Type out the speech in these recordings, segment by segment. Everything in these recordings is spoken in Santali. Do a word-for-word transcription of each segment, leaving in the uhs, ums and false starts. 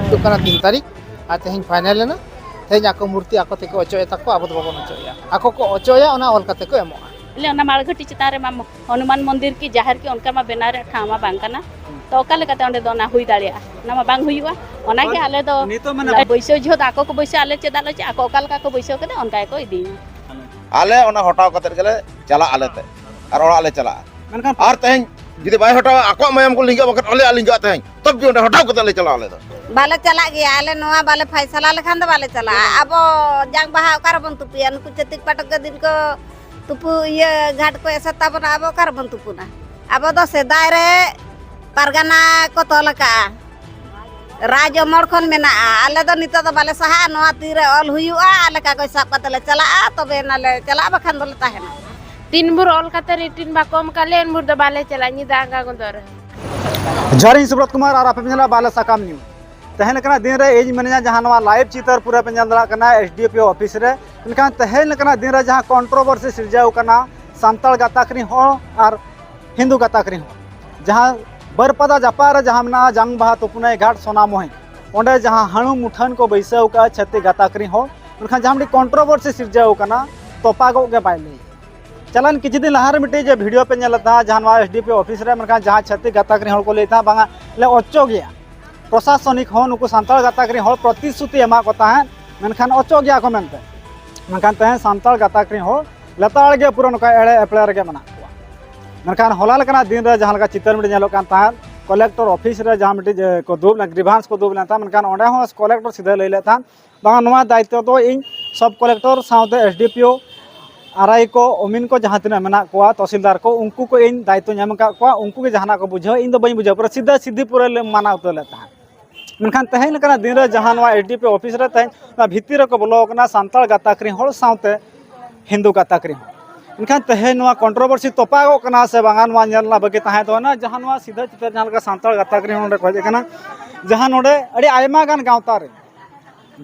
ᱦᱩᱭᱩᱜ ᱠᱟᱱᱟ ᱛᱤᱱ ᱛᱟᱹᱨᱤᱠᱷ, ᱟᱨ ᱛᱮᱦᱮᱧ ᱯᱷᱟᱭᱱᱮᱞ ᱮᱱᱟ᱾ ᱛᱮᱦᱮᱧ ᱟᱠᱚ ᱢᱩᱨᱛᱤ ᱟᱠᱚ ᱛᱮᱠᱚ ᱚᱪᱚᱜ ᱮ ᱛᱟᱠᱚ, ᱟᱵᱚ ᱫᱚ ᱵᱟᱵᱚᱱ ᱚᱪᱚᱜ ᱮᱭᱟ᱾ ᱟᱠᱚ ᱠᱚ ᱚᱪᱚᱜ ᱮᱭᱟ, ᱚᱱᱟ ᱚᱞ ᱠᱟᱛᱮ ᱠᱚ ᱮᱢᱚᱜᱼᱟ᱾ ᱵᱚᱞᱮ ᱚᱱᱟ ᱢᱟᱲᱜᱷᱟᱹᱴᱤ ᱪᱮᱛᱟᱱ ᱨᱮ ᱢᱟ ᱦᱚᱱᱩᱢᱟᱱ ᱢᱚᱱᱫᱤᱨ ᱠᱤ ᱡᱟᱦᱮᱨ ᱠᱤ ᱚᱱᱠᱟ ᱢᱟ ᱵᱮᱱᱟᱣ ᱨᱮᱭᱟᱜ ᱴᱷᱟᱶ ᱢᱟ ᱵᱟᱝ ᱠᱟᱱᱟ᱾ ᱛᱚ ᱚᱠᱟ ᱞᱮᱠᱟᱛᱮ ᱚᱸᱰᱮ ᱫᱚ ᱚᱱᱟ ᱦᱩᱭ ᱫᱟᱲᱮᱭᱟᱜᱼᱟ? ᱚᱱᱟ ᱢᱟ ᱵᱟᱝ ᱦᱩᱭᱩᱜᱼᱟ᱾ ᱚᱱᱟᱜᱮ ᱟᱞᱮ ᱫᱚ ᱱᱤᱛᱚᱜ ᱢᱟᱱᱮ ᱵᱟᱹᱭᱥᱟᱹᱣ ᱡᱚᱦᱚᱜ ᱫᱚ ᱟᱠᱚ ᱠᱚ ᱵᱟᱹᱭᱥᱟᱹᱣ, ᱟᱞᱮ ᱪᱮᱫᱟᱜ ᱞᱮ ᱪᱮᱫ, ᱟᱠᱚ ᱚᱠᱟ ᱞᱮᱠᱟ ᱠᱚ ᱵᱟᱹᱭᱥᱟᱹᱣ ᱠᱮᱫᱟ ᱚᱱᱠᱟ ᱜᱮᱠᱚ ᱤᱫᱤᱭᱟ᱾ ᱟᱞᱮ ᱚᱱᱟ ᱦᱚᱴᱟᱣ ᱠᱟᱛᱮ ᱜᱮᱞᱮ ᱪᱟᱞᱟᱜᱼᱟ ᱟᱞᱮ ᱛᱮ, ᱟᱨ ᱚᱲᱟᱜ ᱞᱮ ᱪᱟᱞᱟᱜᱼᱟ᱾ ᱢᱮᱱᱠᱷᱟᱱ ᱟᱨ ᱛᱮᱦᱮᱧ ᱡᱩᱫᱤ ᱵᱟᱭ ᱦᱚᱴᱟᱣᱟ, ᱟᱠᱚᱣᱟᱜ ᱢᱟᱭᱟᱢ ᱠᱚ ᱞᱤᱸᱜᱟᱜᱼᱟ, ᱵᱟᱠᱷᱟᱱ ᱟᱞᱮᱭᱟᱜ ᱞᱤᱸᱜᱟᱜᱼᱟ ᱛᱮᱦᱮᱧ, ᱛᱚᱵᱮ ᱚᱸᱰᱮ ᱦᱚᱴᱟᱣ ᱠᱟᱛᱮ ᱞᱮ ᱪᱟᱞᱟᱜᱼᱟ ᱟᱞᱮ ᱫᱚ᱾ ᱵᱟᱞᱮ ᱪᱟᱞᱟᱜ ᱜᱮᱭᱟ, ᱟᱞᱮ ᱱᱚᱣᱟ ᱵᱟᱞᱮ ᱯᱷᱟᱭᱥᱟᱞᱟ ᱞᱮᱠᱷᱟᱱ ᱫᱚ ᱵᱟᱞᱮ ᱪᱟᱞᱟᱜᱼᱟ᱾ ᱟᱵᱚ ᱡᱟᱝ ᱵᱟᱦᱟ ᱚᱠᱟ ᱨᱮᱵᱚᱱ ᱛᱩᱯᱩᱭᱟ? ᱱᱩᱠᱩ ᱪᱷᱟᱹᱛᱤᱠ ᱯᱟᱴᱚᱠ ᱜᱮ ᱫᱤᱱ ᱠᱚ ᱛᱩᱯᱩ, ᱤᱭᱟᱹ ᱜᱷᱟᱴ ᱠᱚ ᱮᱥᱮᱫ ᱛᱟᱵᱚᱱᱟ, ᱟᱵᱚ ᱚᱠᱟ ᱨᱮᱵᱚᱱ ᱛᱩᱯᱩᱱᱟ? ᱟᱵᱚ ᱫᱚ ᱥᱮᱫᱟᱭ ᱨᱮ ᱯᱟᱨᱜᱟᱱᱟ ᱠᱚ ᱛᱚᱞ ᱟᱠᱟᱜᱼᱟ, ᱨᱟᱡᱽ ᱚᱢᱚᱲ ᱠᱷᱚᱱ ᱢᱮᱱᱟᱜᱼᱟ᱾ ᱟᱞᱮ ᱫᱚ ᱱᱤᱛᱚᱜ ᱫᱚ ᱵᱟᱞᱮ ᱥᱟᱦᱟᱜᱼᱟ, ᱱᱚᱣᱟ ᱛᱤᱨᱮ ᱚᱞ ᱦᱩᱭᱩᱜᱼᱟ, ᱟᱞᱮ ᱠᱟᱜᱚᱡᱽ ᱥᱟᱵ ᱠᱟᱛᱮ ᱞᱮ ᱪᱟᱞᱟᱜᱼᱟ, ᱛᱚᱵᱮ ᱮᱱᱟ ᱞᱮ ᱪᱟᱞᱟᱜᱼᱟ, ᱵᱟᱠᱷᱟᱱ ᱫᱚᱞᱮ ᱛᱟᱦᱮᱱᱟ᱾ ᱛᱤᱱ ᱵᱷᱳᱨ ᱚᱞ ᱠᱟᱛᱮ ᱨᱤᱴᱤᱱ ᱵᱟᱠᱚ ᱮᱢ ᱠᱟᱜ ᱞᱮᱭᱟ, ᱩᱱ ᱵᱷᱳᱨ ᱫᱚ ᱵᱟᱞᱮ ᱪᱟᱞᱟᱜᱼᱟ, ᱧᱤᱫᱟᱹ ᱟᱸᱜᱟ ᱜᱚᱫᱚᱜ ᱨᱮᱦᱚᱸ᱾ ᱡᱚᱦᱟᱨ, ᱤᱧ ᱥᱩᱵᱨᱚᱛ ᱠᱩᱢᱟᱨ ᱟᱨ ᱟᱯᱮ ᱯᱮ ᱧᱮᱞᱟ ᱵᱟᱞᱮ ᱥᱟᱠᱟᱢ ᱱᱤᱭᱩᱡᱽ᱾ ᱛᱮᱦᱮᱧ ᱞᱮᱠᱟᱱᱟᱜ ᱫᱤᱱ ᱨᱮ ᱤᱧ ᱢᱤᱱᱟᱹᱧᱟ ᱡᱟᱦᱟᱸ ᱱᱚᱣᱟ ᱞᱟᱭᱤᱵᱷ ᱪᱤᱛᱟᱹᱨ ᱯᱩᱨᱟᱹ ᱯᱮ ᱧᱮᱞ ᱫᱟᱲᱮᱭᱟᱜ ᱠᱟᱱᱟ S D P O office ᱨᱮ᱾ ᱢᱮᱱᱠᱷᱟᱱ ᱛᱮᱦᱮᱧ ᱞᱮᱠᱟᱱᱟᱜ ᱫᱤᱱ ᱨᱮ ᱡᱟᱦᱟᱸ ᱠᱚᱱᱴᱨᱳᱵᱷᱟᱨᱥᱤ ᱥᱤᱨᱡᱟᱹᱣ ᱠᱟᱱᱟ ᱥᱟᱱᱛᱟᱲ ᱜᱟᱛᱟᱠ ᱨᱤᱱ ᱦᱚᱲ ᱟᱨ ᱦᱤᱱᱫᱩ ᱜᱟᱛᱟᱠ ᱨᱤᱱ ᱦᱚᱲ, ᱡᱟᱦᱟᱸ ᱵᱟᱹᱨᱯᱟᱫᱟ ᱡᱟᱯᱟᱜ ᱨᱮ ᱡᱟᱦᱟᱸ ᱢᱮᱱᱟᱜᱼᱟ ᱡᱟᱝ ᱵᱟᱦᱟ ᱛᱩᱯᱩᱱᱟᱹᱭ ᱜᱷᱟᱴ ᱥᱳᱱᱟᱢᱚᱦᱤ, ᱚᱸᱰᱮ ᱡᱟᱦᱟᱸ ᱦᱟᱹᱬᱩ ᱢᱩᱴᱷᱟᱹᱱ ᱠᱚ ᱵᱟᱹᱭᱥᱟᱹᱣ ᱠᱟᱜᱼᱟ ᱪᱷᱟᱹᱛᱤᱠ ᱜᱟᱛᱟᱠ ᱨᱤᱱ ᱦᱚᱲ, ᱢᱮᱱᱠᱷᱟᱱ ᱡᱟᱦᱟᱸ ᱢᱤᱫᱴᱤᱡ ᱠᱚᱱᱴᱨᱳᱵᱷᱟᱨᱥᱤ ᱥᱤᱨᱡᱟᱹᱣ ᱠᱟᱱᱟ, ᱛᱚᱯᱟᱜᱚᱜ ᱜᱮ ᱵᱟᱭ ᱞᱟᱹᱭ᱾ ᱪᱟᱞᱟᱱ ᱠᱤᱪᱷᱩ ᱫᱤᱱ ᱞᱟᱦᱟ ᱨᱮ ᱢᱤᱫᱴᱤᱡ ᱡᱮ ᱵᱷᱤᱰᱤᱭᱳ ᱯᱮ ᱧᱮᱞ ᱞᱮᱫ ᱛᱟᱦᱮᱸᱫ, ᱡᱟᱦᱟᱸ ᱱᱚᱣᱟ S D P O office ᱨᱮ, ᱢᱮᱱᱠᱷᱟᱱ ᱡᱟᱦᱟᱸ ᱪᱷᱟᱹᱛᱤᱠ ᱜᱟᱛᱟᱠ ᱨᱤᱱ ᱦᱚᱲ ᱠᱚ ᱞᱟᱹᱭᱮᱫ ᱛᱟᱦᱮᱸᱫ, ᱵᱟᱝᱟ ᱞᱮ ᱚᱪᱚ ᱜᱮᱭᱟ, ᱯᱨᱚᱥᱟᱥᱚᱱᱤᱠ ᱦᱚᱸ ᱱᱩᱠᱩ ᱥᱟᱱᱛᱟᱲ ᱜᱟᱛᱟᱠ ᱨᱤᱱ ᱦᱚᱲ ᱯᱨᱚᱛᱤᱥᱨᱩᱛᱤ ᱮᱢᱟᱜ ᱠᱚ ᱛᱟᱦᱮᱸᱫ, ᱢᱮᱱᱠᱷᱟᱱ ᱚᱪᱚ ᱜᱮᱭᱟ ᱠᱚ ᱢᱮᱱᱛᱮ᱾ ᱢᱮᱱᱠᱷᱟᱱ ᱛᱮᱦᱮᱧ ᱥᱟᱱᱛᱟᱲ ᱜᱟᱛᱟᱠ ᱨᱤᱱ ᱦᱚᱲ ᱞᱮᱛᱟᱲ ᱜᱮ ᱯᱩᱨᱟᱹ ᱱᱚᱝᱠᱟ ᱮᱲᱮ ᱮᱯᱲᱮ ᱨᱮᱜᱮ ᱢᱮᱱᱟᱜ ᱠᱚᱣᱟ᱾ ᱢᱮᱱᱠᱷᱟᱱ ᱦᱚᱞᱟ ᱞᱮᱠᱟᱱᱟᱜ ᱫᱤᱱ ᱨᱮ ᱡᱟᱦᱟᱸ ᱞᱮᱠᱟ ᱪᱤᱛᱟᱹᱨ ᱢᱤᱫᱴᱤᱡ ᱧᱮᱞᱚᱜ ᱠᱟᱱ ᱛᱟᱦᱮᱸᱫ, ᱠᱚᱞᱮᱠᱴᱚᱨ ᱚᱯᱷᱤᱥ ᱨᱮ ᱡᱟᱦᱟᱸ ᱢᱤᱫᱴᱤᱡ, ᱮ, ᱠᱚ ᱫᱩᱲᱩᱵ ᱞᱮᱱ, ᱜᱨᱤᱵᱷᱟᱱᱥ ᱠᱚ ᱫᱩᱲᱩᱵ ᱞᱮᱱ ᱛᱟᱦᱮᱸᱫ, ᱢᱮᱱᱠᱷᱟᱱ ᱚᱸᱰᱮ ᱦᱚᱸ ᱠᱚᱞᱮᱠᱴᱚᱨ ᱥᱤᱫᱷᱟᱹ ᱞᱟᱹᱭ ᱞᱮᱫ ᱛᱟᱦᱮᱸᱫ, ᱵᱟᱝᱟ, ᱱᱚᱣᱟ ᱫᱟᱭᱤᱛᱛᱚ ᱫᱚ ᱤᱧ ᱥᱟᱵ ᱠᱚᱞᱮᱠᱴᱚᱨ ᱥᱟᱶᱛᱮ ᱮᱥ ᱰᱤ ᱯᱤ ᱳ, ᱟᱨ ᱟᱭ ᱠᱚ, ᱚᱢᱤᱱ ᱠᱚ ᱡᱟᱦᱟᱸ ᱛᱤᱱᱟᱹᱜ ᱢᱮᱱᱟᱜ ᱠᱚᱣᱟ, ᱛᱚᱦᱥᱤᱞᱫᱟᱨ ᱠᱚ, ᱩᱱᱠᱩ ᱠᱚ ᱤᱧ ᱫᱟᱭᱤᱛᱛᱚᱧ ᱮᱢ ᱟᱠᱟᱫ ᱠᱚᱣᱟ, ᱩᱱᱠᱩ ᱜᱮ ᱡᱟᱦᱟᱱᱟᱜ ᱠᱚ ᱵᱩᱡᱷᱟᱹᱣᱟ, ᱤᱧ ᱫᱚ ᱵᱟᱹᱧ ᱵᱩᱡᱷᱟᱹᱣᱟ, ᱯᱩᱨᱟᱹ ᱥᱤᱫᱷᱟᱹ ᱥᱤᱫᱷᱤ ᱯᱩᱨᱟᱹ ᱞᱮ ᱢᱟᱱᱟ ᱩᱛᱟᱹᱨ ᱞᱮᱫ ᱛᱟᱦᱮᱸᱫ᱾ ᱢᱮᱱᱠᱷᱟᱱ ᱛᱮᱦᱮᱧ ᱞᱮᱠᱟᱱᱟᱜ ᱫᱤᱱ ᱨᱮ ᱡᱟᱦᱟᱸ ᱱᱚᱣᱟ S D P O office ᱨᱮ ᱛᱮᱦᱮᱧ ᱱᱚᱣᱟ ᱵᱷᱤᱛᱤᱨ ᱨᱮᱠᱚ ᱵᱚᱞᱚ ᱟᱠᱟᱱᱟ ᱥᱟᱱᱛᱟᱲ ᱜᱟᱛᱟᱠ ᱨᱮᱱ ᱦᱚᱲ ᱥᱟᱶᱛᱮ ᱦᱤᱱᱫᱩ ᱜᱟᱛᱟᱠ ᱨᱮᱱ ᱦᱚᱲ, ᱢᱮᱱᱠᱷᱟᱱ ᱛᱮᱦᱮᱧ ᱱᱚᱣᱟ ᱠᱚᱱᱴᱨᱳᱵᱷᱟᱨᱥᱤ ᱛᱚᱯᱟᱜᱚᱜ ᱠᱟᱱᱟ ᱥᱮ ᱵᱟᱝᱟ, ᱱᱚᱣᱟ ᱧᱮᱞ ᱨᱮᱱᱟᱜ ᱵᱟᱹᱠᱤ ᱛᱟᱦᱮᱸ ᱛᱟᱵᱚᱱᱟ᱾ ᱡᱟᱦᱟᱸ ᱱᱚᱣᱟ ᱥᱤᱫᱷᱟᱹ ᱪᱤᱛᱟᱹᱨ ᱡᱟᱦᱟᱸ ᱞᱮᱠᱟ ᱥᱟᱱᱛᱟᱲ ᱜᱟᱛᱟᱠ ᱨᱮᱱ ᱦᱚᱲ ᱱᱚᱰᱮ ᱠᱚ ᱦᱮᱡ ᱟᱠᱟᱱᱟ, ᱡᱟᱦᱟᱸ ᱱᱚᱰᱮ ᱟᱹᱰᱤ ᱟᱭᱢᱟ ᱜᱟᱱ ᱜᱟᱶᱛᱟ ᱨᱮ,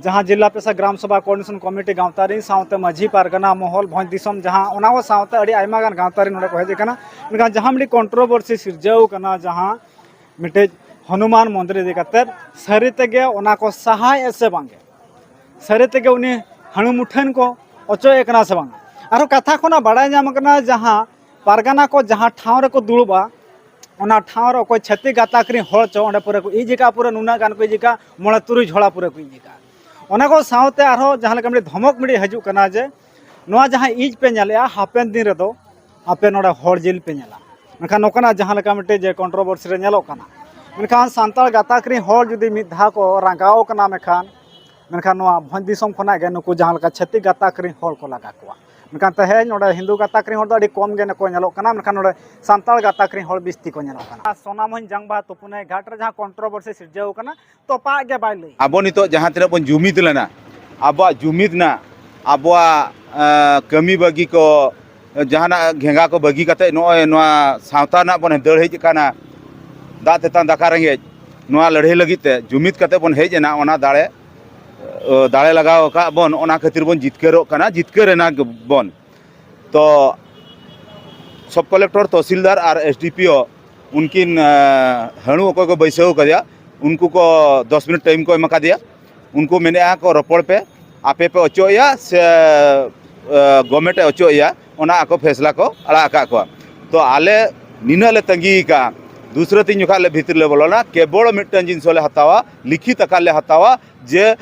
ᱡᱟᱦᱟᱸ ᱡᱤᱞᱟ ᱯᱨᱚᱥᱟᱫ ᱜᱨᱟᱢ ᱥᱚᱵᱷᱟ ᱠᱳᱚᱨᱰᱤᱱᱮᱥᱚᱱ ᱠᱚᱢᱤᱴᱤ ᱜᱟᱶᱛᱟ ᱨᱮᱱ ᱥᱟᱶᱛᱮ ᱢᱟᱹᱡᱷᱤ ᱯᱟᱨᱜᱟᱱᱟ ᱢᱚᱦᱚᱞ ᱵᱷᱚᱸᱡᱽ ᱫᱤᱥᱚᱢ, ᱡᱟᱦᱟᱸ ᱚᱱᱟ ᱠᱚ ᱥᱟᱶᱛᱮ ᱟᱹᱰᱤ ᱟᱭᱢᱟ ᱜᱟᱱ ᱜᱟᱶᱛᱟ ᱨᱮᱱ ᱱᱚᱰᱮ ᱠᱚ ᱦᱮᱡ ᱟᱠᱟᱱᱟ᱾ ᱢᱮᱱᱠᱷᱟᱱ ᱡᱟᱦᱟᱸ ᱢᱤᱫᱴᱤᱡ ᱠᱚᱱᱴᱨᱳᱵᱷᱟᱨᱥᱤ ᱥᱤᱨᱡᱟᱹᱣ ᱠᱟᱱᱟ, ᱡᱟᱦᱟᱸ ᱢᱤᱫᱴᱤᱡ ᱦᱚᱱᱩᱢᱟᱱ ᱢᱚᱱᱫᱤᱨ ᱤᱫᱤ ᱠᱟᱛᱮᱫ ᱥᱟᱹᱨᱤ ᱛᱮᱜᱮ ᱚᱱᱟ ᱠᱚ ᱥᱟᱦᱟᱭᱮᱫ ᱥᱮ ᱵᱟᱝᱜᱮ, ᱥᱟᱹᱨᱤ ᱛᱮᱜᱮ ᱩᱱᱤ ᱦᱟᱹᱬᱩ ᱢᱩᱴᱷᱟᱹᱱ ᱠᱚ ᱚᱪᱚᱜ ᱮ ᱠᱟᱱᱟ ᱥᱮ ᱵᱟᱝ᱾ ᱟᱨᱦᱚᱸ ᱠᱟᱛᱷᱟ ᱠᱷᱚᱱᱟᱜ ᱵᱟᱲᱟᱭ ᱧᱟᱢ ᱠᱟᱱᱟ, ᱡᱟᱦᱟᱸ ᱯᱟᱨᱜᱟᱱᱟ ᱠᱚ ᱡᱟᱦᱟᱸ ᱴᱷᱟᱶ ᱨᱮᱠᱚ ᱫᱩᱲᱩᱵᱼᱟ, ᱚᱱᱟ ᱴᱷᱟᱶ ᱨᱮ ᱚᱠᱚᱭ ᱪᱷᱟᱹᱛᱤᱠ ᱜᱟᱛᱟᱠ ᱨᱤᱱ ᱦᱚᱲ ᱪᱚ ᱚᱸᱰᱮ ᱯᱩᱨᱟᱹ ᱠᱚ ᱤᱡ ᱟᱠᱟᱫᱼᱟ, ᱯᱩᱨᱟᱹ ᱱᱩᱱᱟᱹᱜ ᱜᱟᱱ ᱠᱚ ᱤᱡ ᱟᱠᱟᱫᱼᱟ, ᱢᱚᱬᱮ ᱛᱩᱨᱩᱭ ᱡᱷᱚᱲᱟ ᱯᱩᱨᱟᱹ ᱠᱚ ᱤᱡ ᱟᱠᱟᱫᱼᱟ᱾ ᱚᱱᱟ ᱠᱚ ᱥᱟᱶᱛᱮ ᱟᱨᱦᱚᱸ ᱡᱟᱦᱟᱸ ᱞᱮᱠᱟ ᱢᱤᱫᱴᱤᱡ ᱫᱷᱚᱢᱚᱠ ᱢᱤᱫᱴᱤᱡ ᱦᱤᱡᱩᱜ ᱠᱟᱱᱟ ᱡᱮ ᱱᱚᱣᱟ ᱡᱟᱦᱟᱸ ᱤᱡ ᱯᱮ ᱧᱮᱞᱮᱜᱼᱟ, ᱦᱟᱯᱮᱱ ᱫᱤᱱ ᱨᱮᱫᱚ ᱟᱯᱮ ᱱᱚᱰᱮ ᱦᱚᱲ ᱡᱤᱞ ᱯᱮ ᱧᱮᱞᱟ᱾ ᱢᱮᱱᱠᱷᱟᱱ ᱱᱚᱝᱠᱟᱱᱟᱜ ᱡᱟᱦᱟᱸ ᱞᱮᱠᱟ ᱢᱤᱫᱴᱤᱡ ᱡᱮ ᱠᱚᱱᱴᱨᱳᱵᱷᱟᱨᱥᱤ ᱨᱮ ᱧᱮᱞᱚᱜ ᱠᱟᱱᱟ, ᱢᱮᱱᱠᱷᱟᱱ ᱥᱟᱱᱛᱟᱲ ᱜᱟᱛᱟᱠ ᱨᱤᱱ ᱦᱚᱲ ᱡᱩᱫᱤ ᱢᱤᱫ ᱫᱷᱟᱣ ᱠᱚ ᱨᱟᱸᱜᱟᱣ ᱠᱟᱱᱟ, ᱢᱮᱱᱠᱷᱟᱱ, ᱢᱮᱱᱠᱷᱟᱱ ᱱᱚᱣᱟ ᱵᱷᱚᱸᱡᱽ ᱫᱤᱥᱚᱢ ᱠᱷᱚᱱᱟᱜ ᱜᱮ ᱱᱩᱠᱩ ᱡᱟᱦᱟᱸ ᱞᱮᱠᱟ ᱪᱷᱟᱹᱛᱤᱠ ᱜᱟᱛᱟᱠ ᱨᱤᱱ ᱦᱚᱲ ᱠᱚ ᱞᱟᱜᱟ ᱠᱚᱣᱟ᱾ ᱢᱮᱱᱠᱷᱟᱱ ᱛᱮᱦᱮᱧ ᱱᱚᱰᱮ ᱦᱤᱱᱫᱩ ᱜᱟᱛᱟᱠ ᱨᱤᱱ ᱦᱚᱲ ᱫᱚ ᱟᱹᱰᱤ ᱠᱚᱢ ᱜᱮ ᱠᱚ ᱧᱮᱞᱚᱜ ᱠᱟᱱᱟ, ᱢᱮᱱᱠᱷᱟᱱ ᱱᱚᱰᱮ ᱥᱟᱱᱛᱟᱲ ᱜᱟᱛᱟᱠ ᱨᱤᱱ ᱦᱚᱲ ᱵᱤᱥᱛᱤ ᱠᱚ ᱧᱮᱞᱚᱜ ᱠᱟᱱᱟ᱾ ᱥᱳᱱᱟᱢᱚᱧ ᱡᱟᱝ ᱵᱟᱦᱟ ᱛᱩᱯᱩᱱᱟᱹᱭ ᱜᱷᱟᱴ ᱨᱮ ᱡᱟᱦᱟᱸ ᱠᱚᱱᱴᱨᱳᱵᱷᱟᱨᱥᱤ ᱥᱤᱨᱡᱟᱹᱣ ᱠᱟᱱᱟ, ᱛᱚᱯᱟᱜ ᱜᱮ ᱵᱟᱭ ᱞᱟᱹᱭ᱾ ᱟᱵᱚ ᱱᱤᱛᱚᱜ ᱡᱟᱦᱟᱸ ᱛᱤᱱᱟᱹᱜ ᱵᱚᱱ ᱡᱩᱢᱤᱫ ᱞᱮᱱᱟ, ᱟᱵᱚᱣᱟᱜ ᱡᱩᱢᱤᱫ ᱨᱮᱱᱟᱜ, ᱟᱵᱚᱣᱟᱜ, ᱮᱸ, ᱠᱟᱹᱢᱤ ᱵᱟᱹᱜᱤ ᱠᱚ, ᱡᱟᱦᱟᱱᱟᱜ ᱜᱷᱮᱸᱜᱟ ᱠᱚ ᱵᱟᱹᱜᱤ ᱠᱟᱛᱮ ᱱᱚᱜᱼᱚᱭ ᱱᱚᱣᱟ ᱥᱟᱶᱛᱟ ᱨᱮᱱᱟᱜ ᱵᱚᱱ ᱫᱟᱹᱲ ᱦᱮᱡ ᱟᱠᱟᱱᱟ, ᱫᱟᱜ ᱛᱮᱛᱟᱝ ᱫᱟᱠᱟ ᱨᱮᱸᱜᱮᱡ, ᱱᱚᱣᱟ ᱞᱟᱹᱲᱦᱟᱹᱭ ᱞᱟᱹᱜᱤᱫ ᱛᱮ ᱡᱩᱢᱤᱫ ᱠᱟᱛᱮ ᱵᱚᱱ ᱦᱮᱡ ᱮᱱᱟ, ᱚᱱᱟ ᱫᱟᱲᱮ, ᱚ, ᱫᱟᱲᱮ ᱞᱟᱜᱟᱣ ᱟᱠᱟᱫ ᱵᱚᱱ, ᱚᱱᱟ ᱠᱷᱟᱹᱛᱤᱨ ᱵᱚᱱ ᱡᱤᱛᱠᱟᱹᱨᱚᱜ ᱠᱟᱱᱟ, ᱡᱤᱛᱠᱟᱹᱨ ᱮᱱᱟ ᱵᱚᱱ᱾ ᱛᱚ ᱥᱚᱵ ᱠᱚᱞᱮᱠᱴᱚᱨ, ᱛᱚᱦᱥᱤᱞᱫᱟᱨ ᱟᱨ ᱮᱥ ᱰᱤ ᱯᱤ ᱳ ᱩᱱᱠᱤᱱ, ᱟᱸ, ᱦᱟᱹᱬᱩ ᱚᱠᱚᱭ ᱠᱚ ᱵᱟᱹᱭᱥᱟᱹᱣ ᱟᱠᱟᱫᱮᱭᱟ, ᱩᱱᱠᱩ ᱠᱚ ᱫᱚᱥ ᱢᱤᱱᱤᱴ ᱴᱟᱭᱤᱢ ᱠᱚ ᱮᱢ ᱟᱠᱟᱫᱮᱭᱟ᱾ ᱩᱱᱠᱩ ᱢᱮᱱᱮᱫᱼᱟ ᱠᱚ, "ᱨᱚᱯᱚᱲ ᱯᱮ, ᱟᱯᱮ ᱯᱮ ᱚᱪᱚᱜ ᱮᱭᱟ ᱥᱮ, ᱟᱸ, ᱜᱚᱵᱷᱢᱮᱱᱴ ᱮ ᱚᱪᱚᱜ ᱮᱭᱟ?" ᱚᱱᱟ ᱟᱠᱚ ᱯᱷᱮᱥᱞᱟ ᱠᱚ ᱟᱲᱟᱜ ᱟᱠᱟᱫ ᱠᱚᱣᱟ᱾ ᱛᱚ ᱟᱞᱮ ᱱᱤᱱᱟᱹᱜ ᱞᱮ ᱛᱟᱺᱜᱤ ᱟᱠᱟᱫᱼᱟ, ᱫᱩᱥᱨᱟᱹ ᱛᱤᱱ ᱡᱚᱠᱷᱟ ᱞᱮ ᱵᱷᱤᱛᱤᱨ ᱞᱮ ᱵᱚᱞᱚᱱᱟ, ᱠᱮᱵᱚᱞ ᱢᱤᱫᱴᱟᱝ ᱡᱤᱱᱤᱥ ᱞᱮ ᱦᱟᱛᱟᱣᱟ, ᱞᱤᱠᱷᱤᱛ ᱟᱠᱟᱨ ᱞᱮ ᱦᱟᱛᱟᱣᱟ ᱡᱮ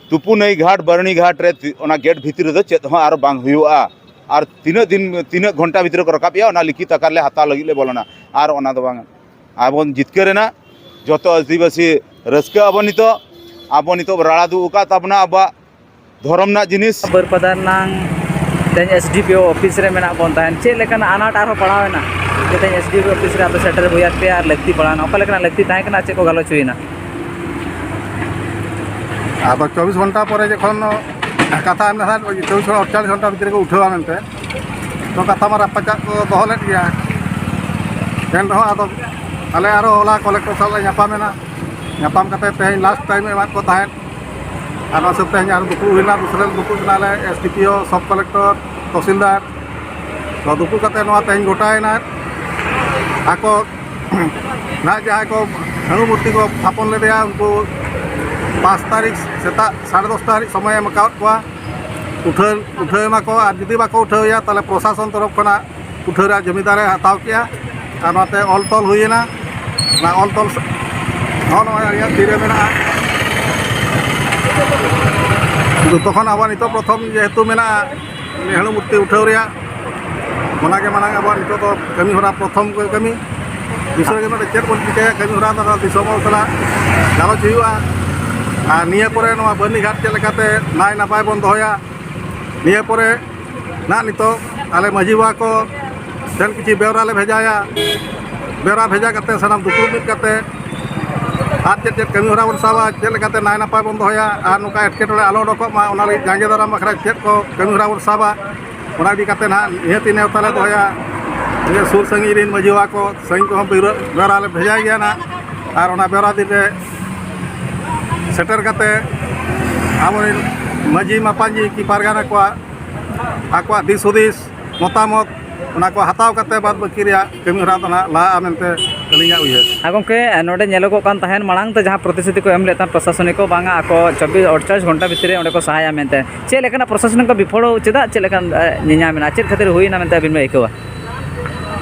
ᱛᱩᱯᱩᱱᱟᱹᱭ ᱜᱷᱟᱴ, ᱵᱟᱹᱨᱱᱤ ᱜᱷᱟᱴ ᱨᱮ ᱛᱤ-, ᱚᱱᱟ ᱜᱮᱴ ᱵᱷᱤᱛᱤᱨ ᱨᱮᱫᱚ ᱪᱮᱫ ᱦᱚᱸ ᱟᱨ ᱵᱟᱝ ᱦᱩᱭᱩᱜᱼᱟ᱾ ᱟᱨ ᱛᱤᱱᱟᱹᱜ ᱫᱤᱱ, ᱛᱤᱱᱟᱹᱜ ᱜᱷᱚᱱᱴᱟ ᱵᱷᱤᱛᱤᱨ ᱨᱮᱠᱚ ᱨᱟᱠᱟᱵ ᱮᱭᱟ, ᱚᱱᱟ ᱞᱤᱠᱷᱤᱛ ᱟᱠᱟᱨ ᱞᱮ ᱦᱟᱛᱟᱣ ᱞᱟᱹᱜᱤᱫ ᱞᱮ ᱵᱚᱞᱚᱱᱟ᱾ ᱟᱨ ᱚᱱᱟ ᱫᱚ ᱵᱟᱝ, ᱟᱵᱚ ᱵᱚᱱ ᱡᱤᱛᱠᱟᱹᱨ ᱮᱱᱟ, ᱡᱚᱛᱚ ᱟᱹᱫᱤᱵᱟᱹᱥᱤ ᱨᱟᱹᱥᱠᱟᱹ ᱟᱵᱚᱱ ᱱᱤᱛᱚᱜ᱾ ᱟᱵᱚ ᱱᱤᱛᱚᱜ ᱨᱟᱲᱟ ᱫᱩᱜ ᱟᱠᱟᱫ ᱛᱟᱵᱚᱱᱟ ᱟᱵᱚᱣᱟᱜ ᱫᱷᱚᱨᱚᱢ ᱨᱮᱱᱟᱜ ᱡᱤᱱᱤᱥ᱾ ᱵᱟᱹᱨᱯᱟᱫᱟ ᱨᱮᱱᱟᱝ ᱛᱮᱦᱮᱧ S D P O office ᱨᱮ ᱢᱮᱱᱟᱜ ᱵᱚᱱ ᱛᱟᱦᱮᱸᱫ, ᱪᱮᱫ ᱞᱮᱠᱟᱱᱟᱜ ᱟᱱᱟᱴ ᱟᱨᱦᱚᱸ ᱯᱟᱲᱟᱣ ᱮᱱᱟ ᱡᱮ ᱛᱮᱦᱮᱧ S D P O office ᱨᱮ ᱟᱯᱮ ᱥᱮᱴᱮᱨ ᱦᱩᱭ ᱟᱫ ᱯᱮᱭᱟ ᱟᱨ ᱞᱟᱹᱠᱛᱤ ᱯᱟᱲᱟᱣ ᱮᱱᱟ? ᱚᱠᱟ ᱞᱮᱠᱟᱱᱟᱜ ᱞᱟᱹᱠᱛᱤ ᱛᱟᱦᱮᱸ ᱠᱟᱱᱟ, ᱪᱮᱫ ᱠᱚ ᱜᱟᱞᱚᱪ ᱦᱩᱭᱮᱱᱟ? ᱟᱫᱚ ᱪᱚᱵᱵᱤᱥ ᱜᱷᱚᱱᱴᱟ ᱯᱚᱨᱮ ᱡᱚᱠᱷᱚᱱ ᱠᱟᱛᱷᱟ ᱮᱢ ᱞᱮᱠᱷᱟᱱ ᱪᱚᱵᱵᱤᱥ ᱜᱷᱚᱱᱴᱟ, ᱟᱴᱪᱚᱞᱞᱤᱥ ᱜᱷᱚᱱᱴᱟ ᱵᱷᱤᱛᱨᱤ ᱨᱮᱠᱚ ᱩᱴᱷᱟᱹᱣᱟ ᱢᱮᱱᱛᱮ, ᱛᱚ ᱠᱟᱛᱷᱟ ᱢᱟ ᱨᱟᱯᱟᱪᱟᱜ ᱠᱚ ᱫᱚᱦᱚ ᱞᱮᱫ ᱜᱮᱭᱟ᱾ ᱮᱱ ᱨᱮᱦᱚᱸ ᱟᱫᱚ ᱟᱞᱮ ᱟᱨᱚ ᱦᱚᱞᱟ ᱠᱚᱞᱮᱠᱴᱚᱨ ᱥᱟᱞᱟᱜ ᱞᱮ ᱧᱟᱯᱟᱢ ᱮᱱᱟ᱾ ᱧᱟᱯᱟᱢ ᱠᱟᱛᱮ ᱛᱮᱦᱮᱧ ᱞᱟᱥᱴ ᱴᱟᱭᱤᱢ ᱮ ᱮᱢᱟᱫ ᱠᱚ ᱛᱟᱦᱮᱸᱫ᱾ ᱟᱨ ᱚᱱᱟ ᱦᱤᱥᱟᱹᱵ ᱛᱮ ᱛᱮᱦᱮᱧ ᱟᱨ ᱫᱩᱯᱲᱩᱵ ᱦᱩᱭᱱᱟ, ᱫᱩᱥᱨᱟᱹ ᱫᱩᱯᱲᱩᱵ ᱮᱱᱟᱞᱮ ᱮᱥ ᱰᱤ ᱯᱤ ᱳ, ᱥᱚᱵ ᱠᱚᱞᱮᱠᱴᱚᱨ, ᱛᱚᱦᱥᱤᱞᱫᱟᱨ᱾ ᱛᱚ ᱫᱩᱯᱲᱩᱵ ᱠᱟᱛᱮ ᱱᱚᱣᱟ ᱛᱮᱦᱮᱧ ᱜᱚᱴᱟᱭᱮᱱᱟ᱾ ᱟᱠᱚ ᱱᱟᱦᱟᱜ ᱡᱟᱦᱟᱸᱭ ᱠᱚ ᱦᱟᱹᱬᱩ ᱢᱩᱨᱛᱤ ᱠᱚ ᱛᱷᱟᱯᱚᱱ ᱞᱮᱫᱮᱭᱟ, ᱩᱱᱠᱩ ᱯᱟᱸᱪ ᱛᱟᱹᱨᱤᱠᱷ ᱥᱮᱛᱟᱜ ᱥᱟᱲᱮ ᱫᱚᱥᱴᱟ ᱦᱟᱹᱨᱤᱡ ᱥᱚᱢᱚᱭ ᱮᱢ ᱟᱠᱟᱣᱟᱫ ᱠᱚᱣᱟ᱾ ᱩᱴᱷᱟᱹᱣ, ᱩᱴᱷᱟᱹᱣ ᱮᱢᱟ ᱠᱚ, ᱟᱨ ᱡᱩᱫᱤ ᱵᱟᱠᱚ ᱩᱴᱷᱟᱹᱣ ᱮᱭᱟ, ᱛᱟᱦᱚᱞᱮ ᱯᱨᱚᱥᱟᱥᱚᱱ ᱛᱚᱨᱚᱯ ᱠᱷᱚᱱᱟᱜ ᱩᱴᱷᱟᱹᱣ ᱨᱮᱭᱟᱜ ᱡᱚᱢᱤᱫᱟᱨᱮ ᱦᱟᱛᱟᱣ ᱠᱮᱜᱼᱟ᱾ ᱟᱨ ᱱᱚᱛᱮ ᱚᱞ ᱛᱚᱞ ᱦᱩᱭᱮᱱᱟ᱾ ᱚᱱᱟ ᱚᱞ ᱛᱚᱞ ᱥᱟ-, ᱱᱚᱜᱼᱚ ᱱᱚᱣᱟ ᱟᱹᱞᱤᱧᱟᱜ ᱛᱤᱨᱮ ᱢᱮᱱᱟᱜᱼᱟ᱾ ᱡᱚᱛᱚ ᱠᱷᱚᱱ ᱟᱵᱚᱣᱟᱜ ᱱᱤᱛᱚᱜ ᱯᱨᱚᱛᱷᱚᱢ ᱡᱮᱦᱮᱛᱩ ᱢᱮᱱᱟᱜᱼᱟ ᱱᱮᱦᱟᱹᱲᱩ ᱢᱩᱨᱛᱤ ᱩᱴᱷᱟᱹᱣ ᱨᱮᱭᱟᱜ, ᱚᱱᱟᱜᱮ ᱢᱟᱲᱟᱝ ᱟᱵᱚᱣᱟᱜ ᱱᱤᱛᱚᱜ ᱫᱚ ᱠᱟᱹᱢᱤ ᱦᱚᱨᱟ, ᱯᱨᱚᱛᱷᱚᱢ ᱠᱟᱹᱢᱤ᱾ ᱫᱚᱥᱟᱨ ᱜᱮ ᱱᱚᱰᱮ ᱪᱮᱫ ᱵᱚᱱ ᱪᱤᱠᱟᱹᱭᱟ, ᱠᱟᱹᱢᱤ ᱦᱚᱨᱟ ᱫᱚ ᱫᱤᱥᱚᱢ ᱦᱚᱲ ᱥᱟᱞᱟᱜ ᱜᱟᱞᱚᱪ ᱦᱩᱭᱩᱜᱼᱟ᱾ ᱟᱨ ᱱᱤᱭᱟᱹ ᱯᱚᱨᱮ ᱱᱚᱣᱟ ᱵᱟᱹᱨᱱᱤ ᱜᱷᱟᱴ ᱪᱮᱫ ᱞᱮᱠᱟᱛᱮ ᱱᱟᱭ ᱱᱟᱯᱟᱭ ᱵᱚᱱ ᱫᱚᱦᱚᱭᱟ, ᱱᱤᱭᱟᱹ ᱯᱚᱨᱮ ᱱᱟᱜ ᱱᱤᱛᱚᱜ ᱟᱞᱮ ᱢᱟᱹᱡᱷᱤ ᱵᱟᱵᱟ ᱠᱚ ᱴᱷᱮᱱ ᱠᱤᱪᱷᱩ ᱵᱮᱣᱨᱟ ᱞᱮ ᱵᱷᱮᱡᱟᱭᱟ᱾ ᱵᱮᱣᱨᱟ ᱵᱷᱮᱡᱟ ᱠᱟᱛᱮ ᱥᱟᱱᱟᱢ ᱫᱩᱯᱲᱩᱵ ᱢᱤᱫ ᱠᱟᱛᱮ ᱟᱨ ᱪᱮᱫ ᱪᱮᱫ ᱠᱟᱹᱢᱤ ᱦᱚᱨᱟ ᱵᱚᱱ ᱥᱟᱵᱟ, ᱪᱮᱫ ᱞᱮᱠᱟᱛᱮ ᱱᱟᱭ ᱱᱟᱯᱟᱭ ᱵᱚᱱ ᱫᱚᱦᱚᱭᱟ ᱟᱨ ᱱᱚᱝᱠᱟ ᱮᱴᱠᱮᱴᱚᱬᱮ ᱟᱞᱚ ᱩᱰᱩᱠᱚᱜ ᱢᱟ, ᱚᱱᱟ ᱞᱟᱹᱜᱤᱫ ᱡᱟᱸᱜᱮ ᱫᱟᱨᱟᱢ ᱵᱟᱠᱷᱨᱟ ᱪᱮᱫ ᱠᱚ ᱠᱟᱹᱢᱤ ᱦᱚᱨᱟ ᱵᱚᱱ ᱥᱟᱵᱟ, ᱚᱱᱟ ᱤᱫᱤ ᱠᱟᱛᱮ ᱱᱟᱦᱟᱜ ᱱᱤᱦᱟᱹᱛᱤ ᱱᱮᱣᱛᱟ ᱞᱮ ᱫᱚᱦᱚᱭᱟ᱾ ᱱᱤᱭᱟᱹ ᱥᱩᱨ ᱥᱟᱺᱜᱤᱧ ᱨᱮᱱ ᱢᱟᱹᱡᱷᱤ ᱵᱟᱵᱟ ᱠᱚ ᱥᱟᱺᱜᱤᱧ ᱠᱚᱦᱚᱸ ᱵᱮᱣᱨᱟ, ᱵᱮᱣᱨᱟ ᱞᱮ ᱵᱷᱮᱡᱟᱭ ᱜᱮᱭᱟ ᱱᱟᱦᱟᱜ᱾ ᱟᱨ ᱚᱱᱟ ᱵᱮᱣᱨᱟ ᱫᱤᱱ ᱨᱮ ᱥᱮᱴᱮᱨ ᱠᱟᱛᱮ ᱟᱵᱚᱨᱮᱱ ᱢᱟᱹᱡᱷᱤ ᱢᱟᱯᱟᱧᱡᱤ ᱠᱤ ᱯᱟᱨᱜᱟᱱᱟ ᱠᱚᱣᱟᱜ ᱟᱠᱚᱣᱟᱜ ᱫᱤᱥ ᱦᱩᱫᱤᱥ, ᱢᱚᱛᱟᱢᱚᱛ, ᱚᱱᱟ ᱠᱚ ᱦᱟᱛᱟᱣ ᱠᱟᱛᱮ ᱵᱟᱫᱽ ᱵᱟᱹᱠᱤ ᱨᱮᱭᱟᱜ ᱠᱟᱹᱢᱤ ᱦᱚᱨᱟ ᱫᱚ ᱱᱟᱦᱟᱜ ᱞᱟᱦᱟᱜᱼᱟ ᱢᱮᱱᱛᱮ ᱟᱹᱞᱤᱧᱟᱜ ᱩᱭᱦᱟᱹᱨ᱾ ᱟᱨ ᱜᱚᱢᱠᱮ, ᱱᱚᱰᱮ ᱧᱮᱞᱚᱜᱚᱜ ᱠᱟᱱ ᱛᱟᱦᱮᱸᱫ, ᱢᱟᱲᱟᱝ ᱛᱮ ᱡᱟᱦᱟᱸ ᱯᱨᱚᱛᱤᱥᱨᱩᱛᱤ ᱠᱚ ᱮᱢ ᱞᱮᱫ ᱛᱟᱦᱮᱸᱫ ᱯᱨᱚᱥᱟᱥᱚᱱᱤᱠ ᱠᱚ, ᱵᱟᱝᱟ ᱟᱠᱚ ᱪᱚᱵᱵᱤᱥ ᱟᱴᱪᱚᱞᱞᱤᱥ ᱜᱷᱚᱱᱴᱟ ᱵᱷᱤᱛᱤᱨ ᱨᱮ ᱚᱸᱰᱮ ᱠᱚ ᱥᱟᱦᱟᱭᱟ ᱢᱮᱱᱛᱮ, ᱪᱮᱫ ᱞᱮᱠᱟᱱᱟᱜ ᱯᱨᱚᱥᱟᱥᱚᱱᱤᱠ ᱠᱚ ᱵᱤᱯᱷᱚᱞ, ᱪᱮᱫᱟᱜ, ᱪᱮᱫ ᱞᱮᱠᱟᱱ, ᱮ, ᱧᱮᱧᱟᱢ ᱢᱮᱱᱟᱜᱼᱟ, ᱪᱮᱫ ᱠᱷᱟᱹᱛᱤᱨ ᱦᱩᱭᱱᱟ ᱢᱮᱱᱛᱮ ᱟᱹᱵᱤᱱ ᱵᱤᱱ ᱟᱹᱭᱠᱟᱹᱣᱟ?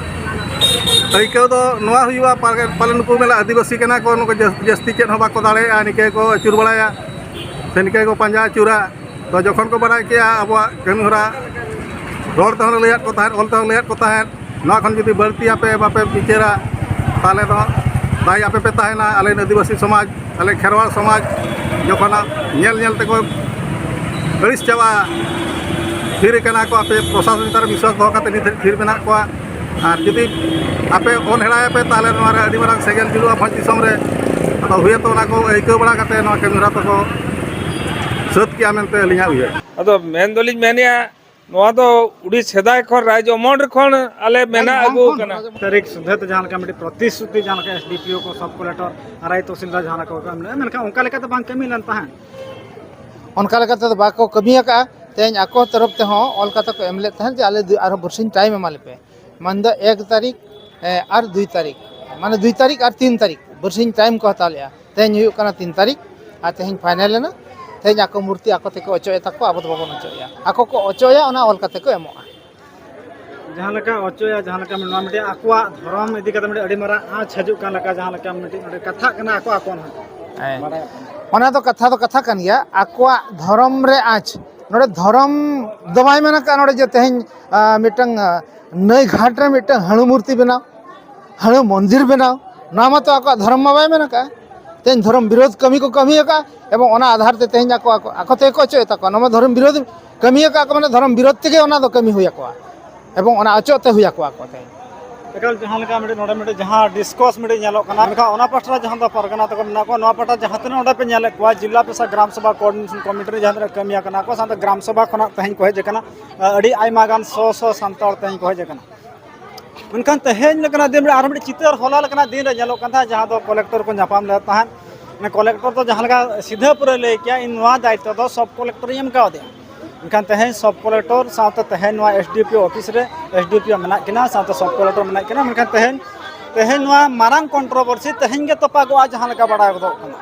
ᱟᱹᱭᱠᱟᱹᱣ ᱫᱚ ᱱᱚᱣᱟ ᱦᱩᱭᱩᱜᱼᱟ, ᱯᱟᱞᱮ, ᱯᱟᱞᱮ ᱱᱩᱠᱩ ᱢᱮᱱᱟ ᱟᱹᱫᱤᱵᱟᱹᱥᱤ ᱠᱟᱱᱟ ᱠᱚ, ᱱᱩᱠᱩ ᱡᱟᱹᱥ-, ᱡᱟᱹᱥᱛᱤ ᱪᱮᱫ ᱦᱚᱸ ᱵᱟᱠᱚ ᱫᱟᱲᱮᱭᱟᱜᱼᱟ, ᱱᱤᱝᱠᱟᱹ ᱜᱮᱠᱚ ᱟᱹᱪᱩᱨ ᱵᱟᱲᱟᱭᱟ ᱥᱮ ᱱᱤᱝᱠᱟᱹ ᱜᱮᱠᱚ ᱯᱟᱸᱡᱟ ᱟᱹᱪᱩᱨᱟ᱾ ᱛᱚ ᱡᱚᱠᱷᱚᱱ ᱠᱚ ᱵᱟᱲᱟᱭ ᱠᱮᱜᱼᱟ ᱟᱵᱚᱣᱟᱜ ᱠᱟᱹᱢᱤ ᱦᱚᱨᱟ, ᱨᱚᱲ ᱛᱮᱦᱚᱸ ᱞᱮ ᱞᱟᱹᱭᱟᱫ ᱠᱚ ᱛᱟᱦᱮᱸᱫ, ᱚᱞ ᱛᱮᱦᱚᱸ ᱞᱟᱹᱭᱟᱫ ᱠᱚ ᱛᱟᱦᱮᱸᱫ, ᱱᱚᱣᱟ ᱠᱷᱚᱱ ᱡᱩᱫᱤ ᱵᱟᱹᱲᱛᱤ ᱟᱯᱮ ᱵᱟᱯᱮ ᱵᱤᱪᱟᱹᱨᱟ, ᱛᱟᱦᱚᱞᱮ ᱫᱚ ᱫᱟᱭ ᱟᱯᱮ ᱯᱮ ᱛᱟᱦᱮᱱᱟ᱾ ᱟᱞᱮ ᱟᱹᱫᱤᱵᱟᱹᱥᱤ ᱥᱚᱢᱟᱡᱽ, ᱟᱞᱮ ᱠᱷᱮᱨᱣᱟᱲ ᱥᱚᱢᱟᱡᱽ ᱡᱚᱠᱷᱚᱱᱟᱜ ᱧᱮᱞ ᱧᱮᱞ ᱛᱮᱠᱚ ᱟᱹᱲᱤᱥ ᱪᱟᱵᱟᱜᱼᱟ, ᱛᱷᱤᱨ ᱟᱠᱟᱱᱟ ᱠᱚ, ᱟᱯᱮ ᱯᱨᱚᱥᱟᱥᱚᱱ ᱪᱮᱛᱟᱱ ᱨᱮ ᱵᱤᱥᱣᱟᱥ ᱫᱚᱦᱚ ᱠᱟᱛᱮ ᱱᱤᱛ ᱫᱷᱟᱹᱵᱤᱡ ᱛᱷᱤᱨ ᱢᱮᱱᱟᱜ ᱠᱚᱣᱟ᱾ ᱟᱨ ᱡᱩᱫᱤ ᱟᱯᱮ ᱚᱱᱦᱮᱲᱟᱭᱟᱯᱮ, ᱛᱟᱦᱚᱞᱮ ᱱᱚᱣᱟ ᱨᱮ ᱟᱹᱰᱤ ᱢᱟᱨᱟᱝ ᱥᱮᱸᱜᱮᱞ ᱡᱩᱞᱩᱜᱼᱟ ᱵᱷᱚᱸᱡᱽ ᱫᱤᱥᱚᱢ ᱨᱮ᱾ ᱟᱫᱚ ᱦᱩᱭᱛᱚ ᱚᱱᱟ ᱠᱚ ᱟᱹᱭᱠᱟᱹᱣ ᱵᱟᱲᱟ ᱠᱟᱛᱮ ᱱᱚᱣᱟ ᱠᱟᱹᱢᱤ ᱦᱚᱨᱟ ᱫᱚᱠᱚ ᱥᱟᱹᱛ ᱠᱮᱜᱼᱟ ᱢᱮᱱᱛᱮ ᱟᱹᱞᱤᱧᱟᱜ ᱩᱭᱦᱟᱹᱨ᱾ ᱟᱫᱚ ᱢᱮᱱ ᱫᱚᱞᱤᱧ ᱢᱮᱱᱮᱜᱼᱟ, ᱱᱚᱣᱟ ᱫᱚ ᱩᱰᱤ ᱥᱮᱫᱟᱭ ᱠᱷᱚᱱ ᱨᱟᱡᱽ ᱚᱢᱚᱞ ᱠᱷᱚᱱ ᱟᱞᱮ ᱢᱮᱱᱟᱜ ᱟᱹᱜᱩ ᱠᱟᱱᱟ᱾ ᱛᱟᱹᱨᱤᱠᱷ ᱥᱩᱫᱷᱟᱹ ᱛᱮ ᱡᱟᱦᱟᱸ ᱞᱮᱠᱟ ᱢᱤᱫᱴᱤᱡ ᱯᱨᱚᱛᱤᱥᱨᱩᱛᱤ, ᱡᱟᱦᱟᱸ ᱞᱮᱠᱟ ᱮᱥ ᱰᱤ ᱯᱤ ᱳ ᱠᱚ, ᱥᱟᱵ ᱠᱚᱞᱮᱠᱴᱚᱨ, ᱟᱨ ᱟᱭ ᱛᱚᱦᱥᱤᱞᱫᱟᱨ ᱡᱟᱦᱟᱸ ᱞᱮᱠᱟ ᱠᱚ ᱮᱢ ᱞᱮᱫᱟ, ᱢᱮᱱᱠᱷᱟᱱ ᱚᱱᱠᱟ ᱞᱮᱠᱟᱛᱮ ᱵᱟᱝ ᱠᱟᱹᱢᱤ ᱞᱮᱱ ᱛᱟᱦᱮᱸᱫ᱾ ᱚᱱᱠᱟ ᱞᱮᱠᱟᱛᱮ ᱫᱚ ᱵᱟᱠᱚ ᱠᱟᱹᱢᱤ ᱟᱠᱟᱫᱼᱟ᱾ ᱛᱮᱦᱮᱧ ᱟᱠᱚ ᱛᱚᱨᱚᱯ ᱛᱮᱦᱚᱸ ᱚᱞ ᱠᱟᱛᱮ ᱠᱚ ᱮᱢ ᱞᱮᱫ ᱛᱟᱦᱮᱸᱫ ᱡᱮ ᱟᱞᱮ ᱫᱩ-, ᱟᱨᱦᱚᱸ ᱵᱟᱨᱥᱤᱧ ᱴᱟᱭᱤᱢ ᱮᱢᱟ ᱞᱮᱯᱮ᱾ ᱢᱮᱱᱫᱚ ᱮᱠ ᱛᱟᱹᱨᱤᱠᱷ, ᱮ, ᱟᱨ ᱫᱩᱭ ᱛᱟᱹᱨᱤᱠᱷ, ᱢᱟᱱᱮ ᱫᱩᱭ ᱛᱟᱹᱨᱤᱠᱷ ᱟᱨ ᱛᱤᱱ ᱛᱟᱹᱨᱤᱠᱷ ᱵᱟᱨᱥᱤᱧ ᱴᱟᱭᱤᱢ ᱠᱚ ᱦᱟᱛᱟᱣ ᱞᱮᱫᱼᱟ᱾ ᱛᱮᱦᱮᱧ ᱦᱩᱭᱩᱜ ᱠᱟᱱᱟ ᱛᱤᱱ ᱛᱟᱹᱨᱤᱠᱷ, ᱟᱨ ᱛᱮᱦᱮᱧ ᱯᱷᱟᱭᱱᱮᱞ ᱮᱱᱟ᱾ ᱛᱮᱦᱮᱧ ᱟᱠᱚ ᱢᱩᱨᱛᱤ ᱟᱠᱚ ᱛᱮᱠᱚ ᱚᱪᱚᱜ ᱮᱫ ᱛᱟᱠᱚᱣᱟ, ᱟᱵᱚ ᱫᱚ ᱵᱟᱵᱚᱱ ᱚᱪᱚᱜ ᱮᱫᱼᱟ᱾ ᱟᱠᱚ ᱠᱚ ᱚᱪᱚᱜ ᱮᱫᱼᱟ, ᱚᱱᱟ ᱚᱞ ᱠᱟᱛᱮ ᱠᱚ ᱮᱢᱚᱜᱼᱟ᱾ ᱡᱟᱦᱟᱸ ᱞᱮᱠᱟ ᱚᱪᱚᱭᱟ, ᱡᱟᱦᱟᱸ ᱞᱮᱠᱟ ᱱᱚᱣᱟ ᱢᱤᱫᱴᱮᱱ ᱟᱠᱚᱣᱟᱜ ᱫᱷᱚᱨᱚᱢ ᱤᱫᱤ ᱠᱟᱛᱮ ᱢᱤᱫᱴᱮᱱ ᱟᱹᱰᱤ ᱢᱟᱨᱟᱝ ᱟᱸᱪ ᱦᱤᱡᱩᱜ ᱠᱟᱱ ᱞᱮᱠᱟ, ᱡᱟᱦᱟᱸ ᱞᱮᱠᱟ ᱢᱤᱫᱴᱮᱱ ᱱᱚᱰᱮ ᱠᱟᱛᱷᱟᱜ ᱠᱟᱱᱟ ᱟᱠᱚ ᱟᱠᱚ ᱦᱚᱸ᱾ ᱦᱮᱸ᱾ ᱵᱟᱰᱟᱭᱚᱜ ᱠᱟᱱᱟ᱾ ᱚᱱᱟ ᱫᱚ ᱠᱟᱛᱷᱟ ᱫᱚ ᱠᱟᱛᱷᱟ ᱠᱟᱱ ᱜᱮᱭᱟ, ᱟᱠᱚᱣᱟᱜ ᱫᱷᱚᱨᱚᱢ ᱨᱮ ᱟᱸᱪ᱾ ᱱᱚᱰᱮ ᱫᱷᱚᱨᱚᱢ ᱫᱚ ᱵᱟᱭ ᱢᱮᱱ ᱟᱠᱟᱫᱼᱟ ᱱᱚᱰᱮ ᱡᱮ ᱛᱮᱦᱮᱧ, ᱟᱸ, ᱢᱤᱫᱴᱟᱝ, ᱟᱸ, ᱱᱟᱹᱭ ᱜᱷᱟᱴ ᱨᱮ ᱢᱤᱫᱴᱟᱝ ᱦᱟᱹᱬᱩ ᱢᱩᱨᱛᱤ ᱵᱮᱱᱟᱣ, ᱦᱟᱹᱬᱩ ᱢᱚᱱᱫᱤᱨ ᱵᱮᱱᱟᱣ, ᱱᱚᱣᱟ ᱢᱟᱛᱚ ᱟᱠᱚᱣᱟᱜ ᱫᱷᱚᱨᱚᱢ ᱢᱟ ᱵᱟᱭ ᱢᱮᱱ ᱟᱠᱟᱫᱼᱟ᱾ ᱛᱮᱦᱮᱧ ᱫᱷᱚᱨᱚᱢ ᱵᱤᱨᱳᱫᱷ ᱠᱟᱹᱢᱤ ᱠᱚ ᱠᱟᱹᱢᱤ ᱟᱠᱟᱫᱼᱟ, ᱮᱵᱚᱝ ᱚᱱᱟ ᱟᱫᱷᱟᱨ ᱛᱮ ᱛᱮᱦᱮᱧ ᱟᱠᱚ, ᱟᱠᱚ, ᱟᱠᱚ ᱛᱮᱜᱮ ᱠᱚ ᱚᱪᱚᱭᱮᱫ ᱛᱟᱠᱚᱣᱟ᱾ ᱱᱚᱣᱟ ᱢᱟ ᱫᱷᱚᱨᱚᱢ ᱵᱤᱨᱳᱫᱷ ᱠᱟᱹᱢᱤ ᱟᱠᱟᱫᱼᱟ ᱠᱚ, ᱢᱟᱱᱮ ᱫᱷᱚᱨᱚᱢ ᱵᱤᱨᱳᱫᱷ ᱛᱮᱜᱮ ᱚᱱᱟ ᱫᱚ ᱠᱟᱹᱢᱤ ᱦᱩᱭ ᱟᱠᱚᱣᱟ, ᱮᱵᱚᱝ ᱚᱱᱟ ᱚᱪᱚᱜ ᱛᱮ ᱦᱩᱭ ᱟᱠᱚᱣᱟ ᱟᱠᱚ ᱛᱮᱦᱮᱧ᱾ ᱮᱠᱟᱞ, ᱡᱟᱦᱟᱸ ᱞᱮᱠᱟ ᱢᱤᱫᱴᱮᱱ, ᱱᱚᱰᱮ ᱢᱤᱫᱴᱮᱱ ᱡᱟᱦᱟᱸ ᱰᱤᱥᱠᱚᱥ ᱢᱤᱫᱴᱮᱱ ᱧᱮᱞᱚᱜ ᱠᱟᱱᱟ, ᱢᱮᱱᱠᱷᱟᱱ ᱚᱱᱟ ᱯᱟᱦᱴᱟ ᱨᱮ ᱡᱟᱦᱟᱸ ᱫᱚ ᱯᱟᱨᱜᱟᱱᱟ ᱛᱟᱠᱚ ᱢᱮᱱᱟᱜ ᱠᱚᱣᱟ, ᱱᱚᱣᱟ ᱯᱟᱦᱴᱟ ᱡᱟᱦᱟᱸ ᱛᱤᱱᱟᱹᱜ ᱚᱸᱰᱮ ᱯᱮ ᱧᱮᱞᱮᱫ ᱠᱚᱣᱟ, ᱡᱤᱞᱟ ᱯᱨᱚᱥᱟᱫ ᱜᱨᱟᱢ ᱥᱚᱵᱷᱟ ᱠᱳᱚᱨᱰᱤᱱᱮᱥᱚᱱ ᱠᱚᱢᱤᱴᱤ ᱨᱮ ᱡᱟᱦᱟᱸ ᱛᱤᱱᱟᱹᱜ ᱠᱟᱹᱢᱤ ᱟᱠᱟᱱᱟ ᱠᱚ, ᱥᱟᱶᱛᱮ ᱜᱨᱟᱢ ᱥᱚᱵᱷᱟ ᱠᱷᱚᱱᱟᱜ ᱛᱮᱦᱮᱧ ᱠᱚ ᱦᱮᱡ ᱟᱠᱟᱱᱟ, ᱟᱹᱰᱤ ᱟᱭᱢᱟ ᱜᱟᱱ ᱥᱚ ᱥᱚ ᱥᱟᱱᱛᱟᱲ ᱛᱮᱦᱮᱧ ᱠᱚ ᱦᱮᱡ ᱟᱠᱟᱱᱟ᱾ ᱢᱮᱱᱠᱷᱟᱱ ᱛᱮᱦᱮᱧ ᱞᱮᱠᱟᱱᱟᱜ ᱫᱤᱱ ᱨᱮ ᱟᱨ ᱢᱤᱫᱴᱮᱱ ᱪᱤᱛᱟᱹᱨ ᱦᱚᱞᱟ ᱞᱮᱠᱟᱱᱟᱜ ᱫᱤᱱ ᱨᱮ ᱧᱮᱞᱚᱜ ᱠᱟᱱ ᱛᱟᱦᱮᱸᱫ, ᱡᱟᱦᱟᱸ ᱫᱚ ᱠᱚᱞᱮᱠᱴᱚᱨ ᱠᱚ ᱧᱟᱯᱟᱢ ᱞᱮᱫ ᱛᱟᱦᱮᱸᱫ᱾ ᱢᱟᱱᱮ ᱠᱚᱞᱮᱠᱴᱚᱨ ᱫᱚ ᱡᱟᱦᱟᱸ ᱞᱮᱠᱟ ᱥᱤᱫᱷᱟᱹ ᱯᱩᱨᱟᱹ ᱞᱟᱹᱭ ᱠᱮᱭᱟ, "ᱤᱧ ᱱᱚᱣᱟ ᱫᱟᱭᱤᱛᱛᱚ ᱫᱚ ᱥᱚᱵ ᱠᱚᱞᱮᱠᱴᱚᱨᱤᱧ ᱮᱢ ᱠᱟᱣᱫᱮᱭᱟ", ᱢᱮᱱᱠᱷᱟᱱ ᱛᱮᱦᱮᱧ ᱥᱚᱵ ᱠᱚᱞᱮᱠᱴᱚᱨ ᱥᱟᱶᱛᱮ ᱛᱮᱦᱮᱧ ᱱᱚᱣᱟ ᱮᱥ ᱰᱤ ᱯᱤ ᱚᱯᱷᱤᱥ ᱨᱮ ᱮᱥ ᱰᱤ ᱯᱤ ᱢᱮᱱᱟᱜ ᱠᱤᱱᱟ, ᱥᱟᱶᱛᱮ ᱥᱚᱵ ᱠᱚᱞᱮᱠᱴᱚᱨ ᱢᱮᱱᱟᱜ ᱠᱤᱱᱟ, ᱢᱮᱱᱠᱷᱟᱱ ᱛᱮᱦᱮᱧ, ᱛᱮᱦᱮᱧ ᱱᱚᱣᱟ ᱢᱟᱨᱟᱝ ᱠᱚᱱᱴᱨᱳᱵᱷᱟᱨᱥᱤ ᱛᱮᱦᱮᱧ ᱜᱮ ᱛᱚᱯᱟᱜᱚᱜᱼᱟ, ᱡᱟᱦᱟᱸ ᱞᱮᱠᱟ ᱵᱟᱲᱟᱭ ᱜᱚᱫᱚᱜ ᱠᱟᱱᱟ᱾